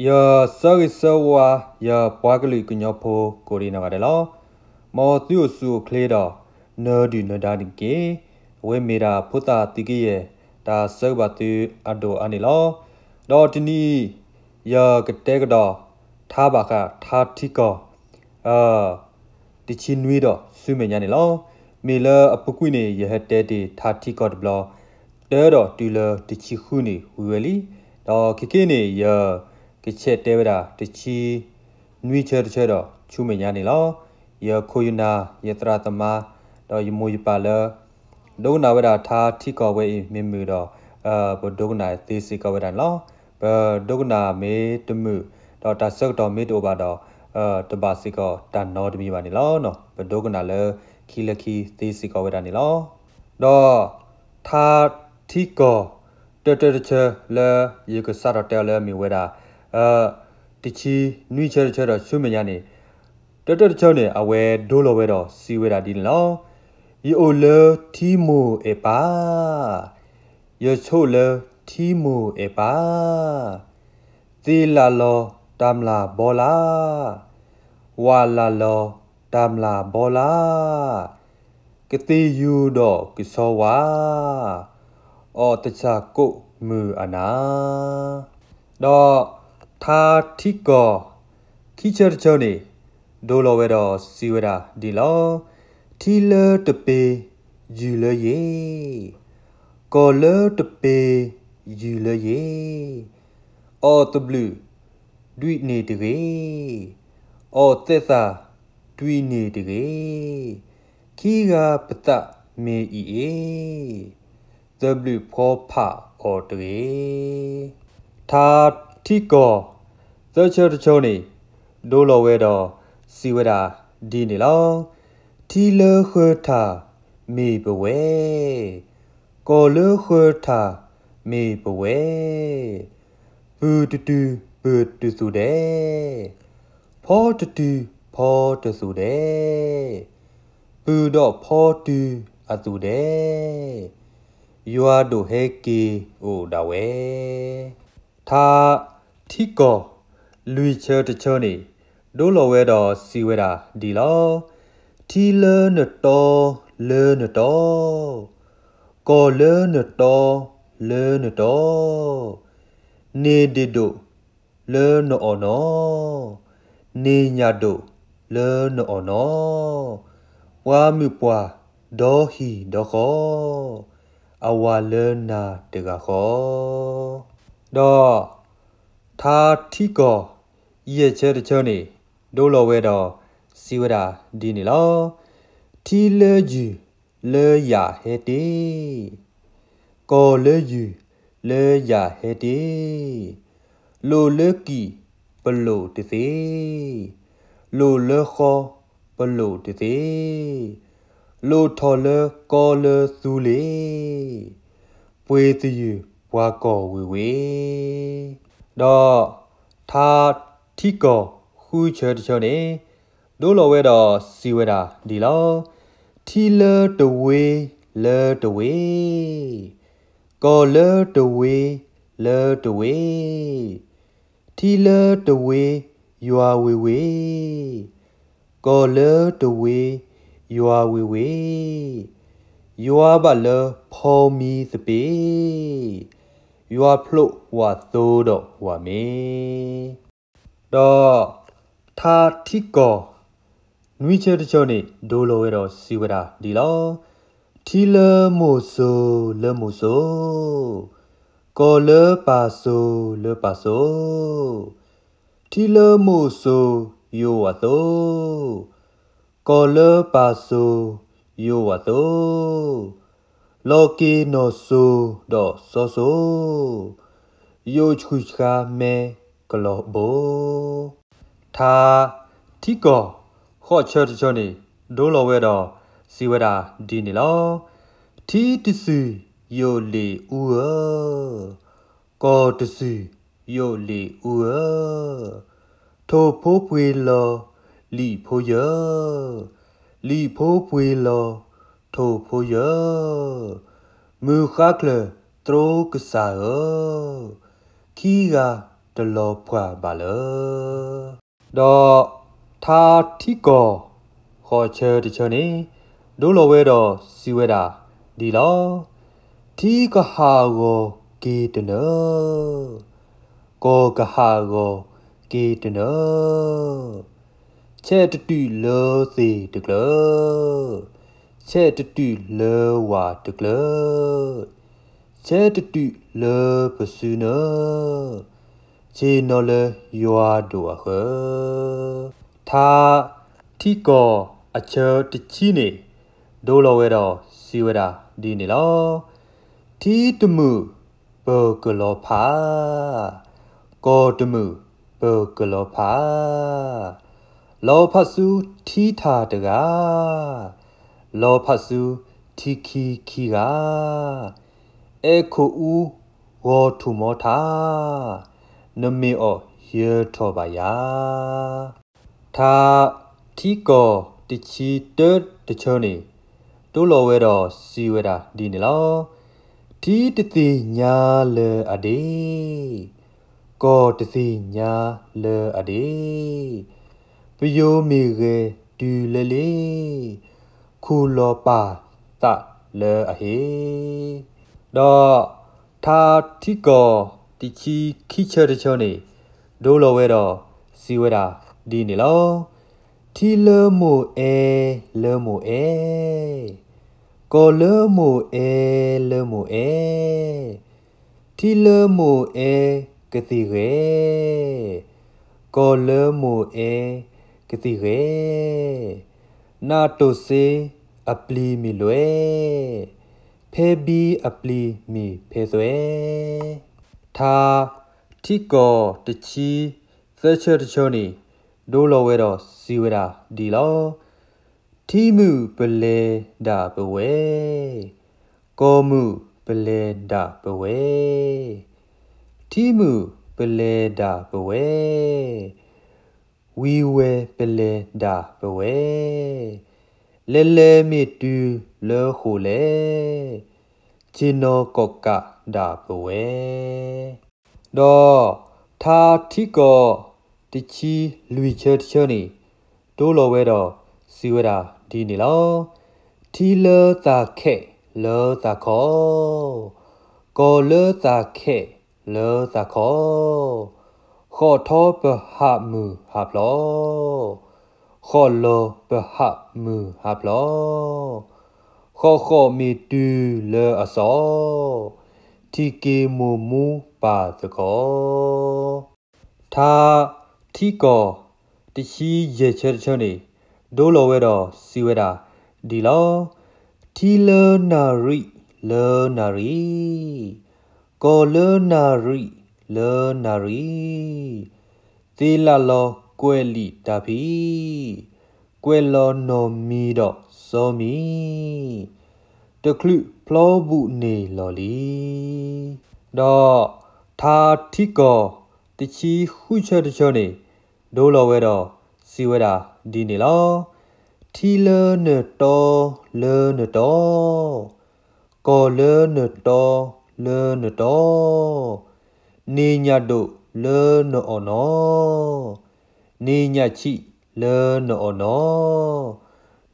ယဆၢဂ့ၤဆၢဝါ ယပှၤကလုာ်ကညီဖိကိးဒံနီၢ်ဂၤဒဲးလီၤ. မ်သုအိၣ်ဆူၣ်အိၣ်ချ့ဒီး နၢၤဒုၣ်နၢၤဒါန့ၣ်တက့ၢ်. အဝဲမ့ၢ်ဒၣ်ဖိသၣ်သုးကယဲၢ် တၢ်ဆၢဂ့ၤဘၣ်သုအဒိၣ်အါန့ၣ်လီၤ. ဒီးတနံၤအံၤ ယကတဲကဒီး ထါဘၣ်ဃးထါထံကီၢ် တဆံနွံဒီးဆူမဲာ်ညါန့ၣ်လီၤ. မ့ၢ်လၢအပူၤကွံာ်န့ၣ် ယဟဲတဲတ့ၢ်ထါထံကီၢ်တဘျီ တၢဒီးတုၤလၢတဆံဃုန့ၣ်ဝံၤဝဲလံ. ဒီးခဲကနံၣ်အံၤန့ၣ် ယကဆဲးတဲဝဲဒၣ်တဆံနွံဆၢတဆၢဒီးဆူမဲာ်ညါန့ၣ်လီၤ. ယခိၣ်ယနၢ် ယသရၣ်သမါ ဒီးယမိၢ်ယပၢ်လၢ ဒိကနၣ်ဝဲဒၣ်ထါထံကီၢ်ဝဲအံၤမ့ၢ်မုာ်ဒီး ပဒိကနၣ်သ့စ့ၢ်ကီးဝဲဒၣ်န့ၣ်လီၤ. ပဒိကနၣ်မ့ၢ်တမုာ် ဒီးတၢ်ဆၢကတီၢ်မ့ၢ်တအိၣ်ဘၣ်ဒီး တဘၣ်စ့ၢ်ကီးတၢ်နီတမံၤဘၣ်န့ၣ်လီၤ. ပဒိကနၣ်လၢခံလၢခံသ့စ့ၢ်ကီးဝဲဒၣ်န့ၣ်လီၤ. ဒီးထါထံကီၢ် တၢတၢတဆၢလၢယကစးထီၣ်တဲအီၤလၢအမ့ၢ်ဝဲဒၣ် တဆံနွံဆၢတဆၢဒီးဆူမဲာ်ညါန့ၣ် တၢတၢတဆၢန့ၣ် အဝဲဒိလီၤဝဲဒီးစံးဝဲဒၣ်ဒ်န့ၣ်လီၤ. ယအိၣ်လၢထံမိၢ်အဲၣ်ပၢ်, ယဆိးလၢထံမိၢ်အဲၣ်ပၢ်, သ့ၣ်လၢ်လီၤတၢ်မျၢ်ဘီလၢ်, ဝၢ်လၢ်လီၤတၢ်မျၢ်ဘီလၢ်, ကသ့ၣ်ယူၤဒီးကဆီဝါ, အီၣ်သဆၣ်ကိးမုၢ်အနၤ. ဒီးထါထံကီၢ် ခံဆၢတဆၢန့ၣ် ဒိလီၤဝဲဒီးစံးဝဲဒၣ်ဒ်လီၤ. ထံလၢတပ့ၤ ယုၢ်လၢယ့ၣ်, ကီၢ်လၢတပ့ၤ ယုၢ်လၢယ့ၣ်, အီၣ်သဘျုး တွံၢ်န့ၢ်တဂ့ၤ, အီၣ်သဲးသၣ်တွံၢ်န့ၢ်တဂ့ၤ, ခံဂၤပသးမ့ၢ်အံၤအ့ၣ်, သဘျုးဖီဖးအီၤတဂ့ၤ. ထါထံကီၢ် သၢဆၢတဆၢန့ၣ် ဒိလီၤဝဲဒီးစံးဝဲဒၣ်ဒ်န့ၣ်လီၤ. ထံလၢဃၢၤထၣ်မ့ၢ်ပဝဲ, ကီၢ်လၢဃၢၤထၣ်မ့ၢ်ပဝဲ, ပုၢ်တတုၤပုၢ်တသိးဒဲး, ဖီတတုၤဖီတသိးဒဲး, ပုၢ်ဒီးဖီတုၤအသိးဒဲး, ယွၤဒိၣ်ဟဲက့ၤအိၣ်ဒၣ်ဝဲ. ထါထံကီၢ် လွံၢ်ဆၢတဆၢန့ၣ် ဒိလီၤဝဲဒီးစံးဝဲဒၣ်ဒ်လီၤ. ထံလၢနတီလၢနတီ, ကီၢ်လၢနတီလၢနတီ, န့ၢ်ဒ့ၣ်ဒိၣ်လၢနအီၣ်နီၤ, န့ၢ်ညၣ်ဒိၣ်လၢနအီၣ်နီၤ, ပှၤမုၣ်ပှၢ်ဒီဟံၣ်ဒီဃီ, အဝၤလၢနၤတဂၤဃီ. ဒီးထါထံကီၢ် ယဲၢ်ဆၢတဆၢန့ၣ် ဒိလီၤဝဲဒီးစံးဝဲဒၣ်ဒ်န့ၣ်လီၤ. ထံလၢယုၢ်လၢယၤဟဲတ့ၢ်, ကီၢ်လၢယုၢ်လၢယၤဟဲတ့ၢ်, လိၣ်လၢကံၣ်ပလိၣ်တသ့, လိၣ်လၢဃီပလိၣ်တသ့, လိၣ်ထီၣ်လၢကီလၢသူလ့ၤ, ပှ့ၤသယုၢ်ပှၤကီၢ်ဝ့ၢ်ဝ့ၢ်. ဒီးထါထံကီၢ်ဃုဆၢတဆၢန့ၣ် ဒိလီၤဝဲဒီးစံးဝဲဒၣ်ဒ်လီၤ. ထံလၢတဝ့လၢတဝ့, ကီၢ်လၢတဝ့လၢတဝ့, ထံလၢတဝ့ယွၤဝ့ၢ်ဝ့ၢ်, ကီၢ်လၢတဝ့ယွၤဝ့ၢ်ဝ့ၢ်, ယွၤဘၣ်လၢဖီမံသပ့ၤ, ယွၤဖျိးဝၣ်သိဒီးဝၣ်မ့ၤ. ဒီးထါထံကီၢ်နွံဆၢတဆၢန့ၣ် ဒိလီၤဝဲဒီးစံးဝဲဒၣ်ဒ်လီၤ. ထံလၢမိၢ်စိၤလၢမိၢ်စိၤ, ကီၢ်လၢပၢ်စိၤလၢပၢ်စိၤ, ထံလၢမိၢ်စိၤယိာ်ဝၣ်သိ, ကီၢ်လၢပၢ်စိၤယိာ်ဝၣ်သိ, လီၤက့ၤနီၢ်စိၤဒီးစီၤစိၤ, ယိာ်ဆှုၣ်ဆှါမဲကလီၤဘိ. ထါထံကီၢ်ဃိးဆၢတဆၢန့ၣ် ဒိလီၤဝဲဒီးစံးဝဲဒၣ်ဒ်န့ၣ်လီၤ. ထံတစုၣ်ယိာ်လ့ၣ်အူဧၢ, ကီၢ်တစုၣ်ယိာ်လ့ၣ်အူဧၢ, ထိၣ်ဖိပှ့ၤလီၤလံာ်ဖိယၢၢ်, လံာ်ဖိပှ့ၤလီၤထိၣ်ဖိယၢၢ်, မုၢ်ဃါကျၢၤတြိကစၢ်ဧၢ, ခံဂၤ တလီၤပှၢ်ဘၣ်လၢၤ. ဒီးထါထံကီၢ်ဃိးဆၢတဆၢန့ၣ် ဒိလီၤဝဲဒီးစံးဝဲဒၣ်ဒ်လီၤ. ထံကဟးဂီၤက့ၤတနၢၤ, ကီၢ်ကဟးဂီၤက့ၤတနၢၤ, ဆဲးတတုၤလၢသ့ၣ်တကျၢၤ, ဆဲးတတုၤလၢဝၣ်တကျၢၤ, ဆဲးတတုၤလၢပစုနၢၤ, ဆ့ၣ်နီၤလၢယွၤဒိၣ်အဃၢၤ. ထါထံကီၢ်အဆၢတဆံန့ၣ် ဒိလီၤဝဲဒီးစံးဝဲဒၣ်ဒ်န့ၣ်လီၤ. ထံတမုာ်ပကလီၤဖး, ကီၢ်တမုာ်ပကလီၤဖး, လီၤဖးဆူထံထးတဂၤ, လီၤဖးဆူထံခံခံဂၤ, အဲၣ်ခိၣ်အူဂီၤထူၣ်မီထါ, နမ့ၢ်အီၣ်ယၢၤထီၣ်ဘၣ်ယၤ. ထါထံကီၢ်တဆံတၢတဆၢန့ၣ် ဒိလီၤဝဲဒီးစံးဝဲဒၣ်ဒ်န့ၣ်လီၤ. ထံတသ့ၣ်ညါလၢအဒ့, ကီၢ်တသ့ၣ်ညါလၢအဒ့, ပယိၤမ့ၢ်ဂဲၤတုၤလၢလ့, ခူၣ်လီၤပာ်သးလၢအဟ့ၣ်. ဒီးထါထံကီၢ်တဆံခံဆၢတဆၢန့ၣ် ဒိလီၤဝဲဒီးစံးဝဲဒၣ်ဒ်န့ၣ်လီၤ. ထံလၢမိၢ်အဲလၢမိၢ်အဲ, ကီၢ်လၢမိၢ်အဲလၢမိၢ်အဲ, ထံလၢမိၢ်အဲကသ့ၣ်ဂဲၤ, ကီၢ်လၢမိၢ်အဲကသ့ၣ်ဂဲၤ, နးတိၢ်စ့အပျံၤမ့ၢ်လွဲ, ဖဲဘံအပျံၤမ့ၢ်ဖဲသွဲ. ထါထံကီၢ်တဆံသၢဆၢတဆၢန့ၣ် ဒိလီၤဝဲဒီးစံးဝဲဒၣ်ဒ်လီၤ. ထံမုာ်ပလဲၤဒၣ်ပဝဲ, ကီၢ်မုာ်ပလဲၤဒၣ်ပဝဲ, ထံမုာ်ပလဲၤဒၣ်ပဝဲ, ဝံၤဝဲပလဲၤဒၣ်ပဝဲ, လဲၤလဲၤမ့ၢ်တုၤလၢဃိာ်လဲၣ်, ဆ့ၣ်နီၤကိးကးဒၣ်ပဝဲ. ဒီးထါထံကီၢ်တဆံလွံၢ်ဆၢတဆၢန့ၣ် ဒိလီၤဝဲဒီးစံးဝဲဒၣ်ဒ်န့ၣ်လီၤ. ထံလၢသးခဲးလၢသးခီ, ကီၢ်လၢသးခဲးလၢသးခီ, ဃိးထီပဟးမုၢ်ဟးဖျိး, ဃိးလီၤပဟးမုၢ်ဟးဖျိး, ဃိးဃိးမ့ၢ်တုၤလၢအစီၤ, ထံၣ်က့ၤမိၢ်မူပၢ်သကိး. ထါထံကီၢ်တဆံယဲၢ်ဆၢတဆၢန့ၣ် ဒိလီၤဝဲဒီးစံးဝဲဒၣ်ဒ်လီၤ. ထံလၢနၣ်ရံၣ်လၢနၣ်ရံၣ်, ကီၢ်လၢနၣ်ရံၣ်လၢနၣ်ရံၣ်, သ့လးလီၤကွဲးလံာ်တၢ်ဖံး, ကွဲးလီၤနီၢ်မံၤဒီးစီမံၤ, တချုးဖျီဘူးန့ၣ်လီၤလံ. ဒီးထါထံကီၢ်တဆံဃုဆၢတဆၢန့ၣ် ဒိလီၤဝဲဒီးစံးဝဲဒၣ်ဒ်န့ၣ်လီၤ. ထံလၢနတီလၢနတီ, ကီၢ်လၢနတီလၢနတီ, န့ၢ်ညၣ်ဒိၣ်လၢနအီၣ်နီၤ, န့ၢ်ညၣ်ဆံးလၢနအီၣ်နီၤ,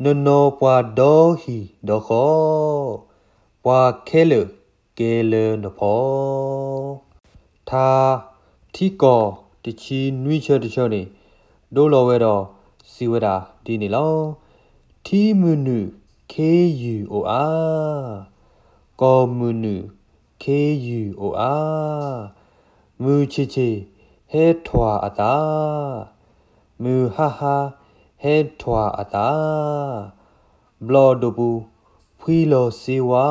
နနီၤပှၤဒီဟံၣ်ဒီဃီ, ပှၤခဲလၢာ်ကဲလၢနဖီ. ထါထံကီၢ်တဆံနွံဆၢတဆၢန့ၣ် ဒိလီၤဝဲဒီးစံးဝဲဒၣ်ဒ်န့ၣ်လီၤ. ထံမုၢ်နုာ်ခ့ယုၢ်အိၣ်အါ, ကီၢ်မုၢ်နုာ်ခ့ယုၢ်အိၣ်အါ, မုၢ်ဆ့ၣ်ဆ့ၣ်ဟဲထွၣ်အသး, မုၢ်ဟါဟါဟဲထွၣ်အသး, ဘျီၣ်ဒိၣ်ပူၤဖှံလီၤစ့ဝါ,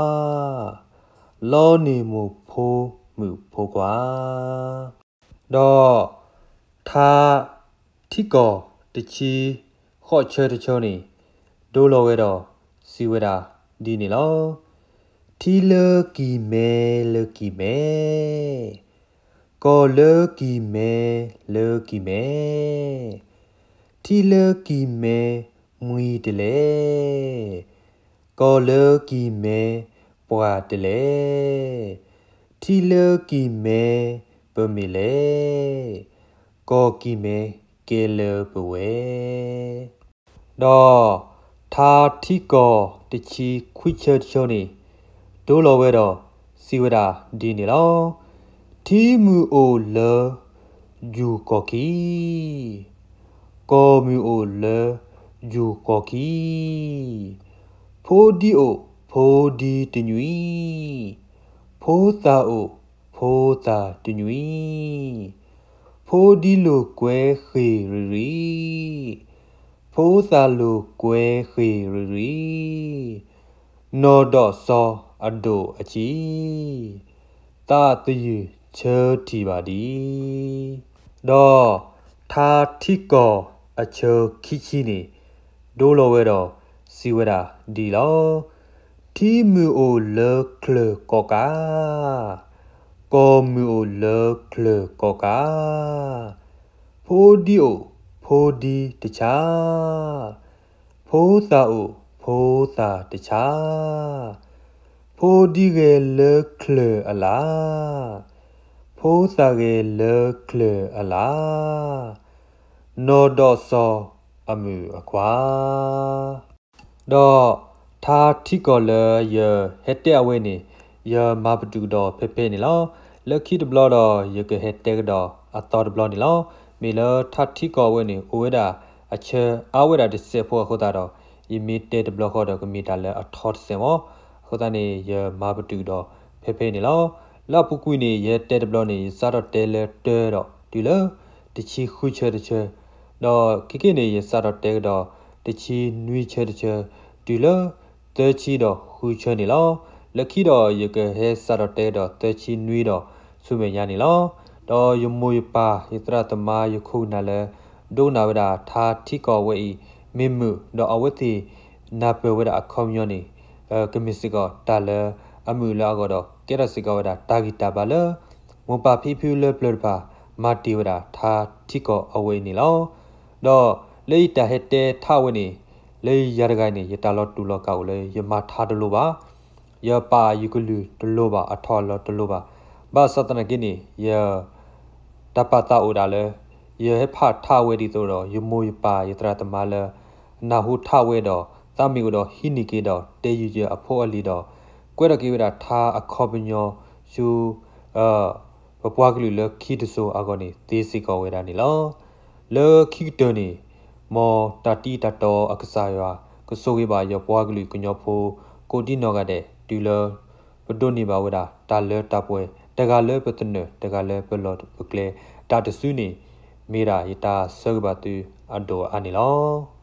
လီန့ၢ်မိၢ်ဖိမုၣ်ဖိခွါ. ဒီးထါထံကီၢ်တဆံဃိးဆၢတဆၢန့ၣ် ဒိလီၤဝဲဒီးစံးဝဲဒၣ်ဒ်န့ၣ်လီၤ. ထံလၢကံၢ်မဲလၢကံၢ်မဲ, ကီၢ်လၢကံၢ်မဲလၢကံၢ်မဲ, ထံလၢကံၢ်မဲမှံၤတလဲၣ်, ကီၢ်လၢကံၢ်မဲပှၢ်တလဲၣ်, ထံလၢကံၢ်မဲ ပမ့ၢ်လဲၣ်. ကီၢ်ကံၢ်မဲကဲလၢပဝဲ ဒီးထါထံကီၢ်တဆံခွံဆၢတဆၢန့ၣ် ဒိလီၤဝဲဒီးစံးဝဲဒၣ်ဒ်န့ၣ်လီၤ. ထံမုၢ်အိၣ်လၢယူၢ်ကီၢ်ခံ, ကီၢ်မုၢ်အိၣ်လၢယူၢ်ကီၢ်ခံ, ဖိဒံအိၣ်ဖိဒံတညွံ, ဖိသၣ်အိၣ်ဖိသၣ်တညွံ, ဖိဒံလိာ်ကွဲဃ့ၢ်ရ့ၣ်ရ့ၣ်, ဖိသၣ်လိာ်ကွဲဃ့ၢ်ရ့ၣ်ရ့ၣ်, နီၢ်ဒီးစီၤအဒိၣ်အခံ, သးသယုၢ်ဆၢထံၣ်ဘၣ်ဒံး, ဒီးထါထံကီၢ်အဆၢခံဆံန့ၣ် ဒိလီၤဝဲဒီးစံးဝဲဒၣ်ဒ်လီၤ. ထံမုၢ်အိၣ်လၢချၢၣ်ကီၢ်ကး, ကီၢ်မုၢ်အိၣ်လၢချၢၣ်ကီၢ်ကး, ဖိဒံအိၣ်ဖိဒံတဆါ, ဖိသၣ်အိၣ်ဖိသၣ်တဆါ, ဖိဒံဂဲၤလၢချၢၣ်အလၤ, ဖိသၣ်ဂဲၤလၢချၢၣ်အလၤ, နီၢ်ဒီးစီၤအမုၣ်အခွါ ဒီးထါထံကီၢ်လၢယဟဲတဲအဝဲန့ၣ် ယမၤပတုာ်ကဒီးဖဲဖဲန့ၣ်လီၤ. လၢခံတဘျီဒီး ယကဟဲတဲကဒီးအသီတဘျီန့ၣ်လီၤ. မ့ၢ်လၢထါထံကီၢ်အဝဲန့ၣ် အိၣ်ဝဲဒၣ်အဆၢအါဝဲဒၣ်တစဲးဖိအဃိသတးဒီး ယမ့ၢ်တဲတဘျီဃီဒီး ကမ့ၢ်တၢ်လၢအထီတစဲးမီၤ. အဃိသတးန့ၣ် ယမၤပတုာ်ကဒီးဖဲဖဲန့ၣ်လီၤ. လၢအပူၤကွံာ်န့ၣ် ယဟဲတဲတဘျီန့ၣ် ယစးထီၣ်တဲလၢတၢဒီးတုၤလၢ တဆံဃုဆၢတဆၢ, ဒီးခဲကနံၣ်န့ၣ် ယစးထီၣ်တဲကဒီး တဆံနွံဆၢတဆၢ တုၤလၢ သၢဆံဒီးဃုဆၢန့ၣ်လီၤ. လၢခံဒီး ယကဟဲစးထီၣ်တဲကဒီး သၢဆံနွံဒီးဆူမဲာ်ညါန့ၣ်လီၤ. ဒီးယမိၢ်ယပၢ် ယသရၣ်သမါ ယခိၣ်နၢ်လၢ ဒိကနၣ်ဝဲဒၣ်ထါထံကီၢ်အဝဲအံၤ မ့ၢ်မုာ်ဒီးအဝဲသ့ၣ် နၢ်ပၢၢ်ဝဲဒၣ်အခီပညီန့ၣ် ကမ့ၢ်စ့ၢ်ကီးတၢ်လၢအမုာ်လၢအဂီၢ်ဒီး ကဲထီၣ်စ့ၢ်ကီးဝဲဒၣ်တၢ်ဂံၢ်တၢ်ဘါလၢ မိၢ်ပၢ်ဖံဖုလၢပျၢၤတဖၣ် မၤတ့ၢ်ဝဲဒၣ်ထါထံကီၢ်အဝဲအံၤန့ၣ်လီၤ. ဒီးလၢယတၢ်ဟဲတဲထါဝဲန့ၣ် လၢယၤတဂၤန့ၣ် ယတၢ်လီၤတူာ်လီၤကာ်အိၣ်လၢ ယမၤထါတလိၤဘၣ်, ယပာ်ယကလုၢ်တလိၤဘၣ်, အထီၣ်အလီၤတလိၤဘၣ်. ဘၣ်ဆၣ်သနာ်က့န့ၣ် ယ တၢ်ပာ်သးအိၣ်ဒၣ်လၢ ယဟဲဖးထါဝဲဒ်သိးဒီး ယမိၢ်ယပၢ်ယသရၣ်သမါလၢ နၢ်ဟူထါဝဲဒီး သးမ့ၢ်အိၣ်ဒီးဟံးန့ၢ်က့ၤဒီး တဲယုာ်ယုာ်အဖိအလံၤဒီး ကွဲးထီၣ်က့ၤဝဲဒၣ်ထါအခီပညီဆူ ပပှၤကလုာ်လၢခံတစိၤအဂီၢ်န့ၣ် သ့စ့ၢ်ကီးဝဲဒၣ်န့ၣ်လီၤ. လၢခံကတၢၢ်န့ၣ် မ်တၢ်တံၤတၢ်တီအကစၢ်ယွၤ ကဆိၣ်ဂ့ၤဘၣ်ယပှၤကလုာ်ကညီဖိ ကိးဒံနီၢ်ဂၤဒဲး တုၤလၢ ပဒိးန့ၢ်ဘၣ်ဝဲဒၣ်တၢ်လၢတၢ်ပှဲၤ တဂၤလၢပသနၢၣ် တဂၤလၢပလီၢ်ပကျဲ တၢ်တစုန့ၣ် မ့ၢ်ဒၣ်ယတၢ်ဆၢဂ့ၤဘၣ်သုအဒိၣ်အါန့ၣ်လီၤ.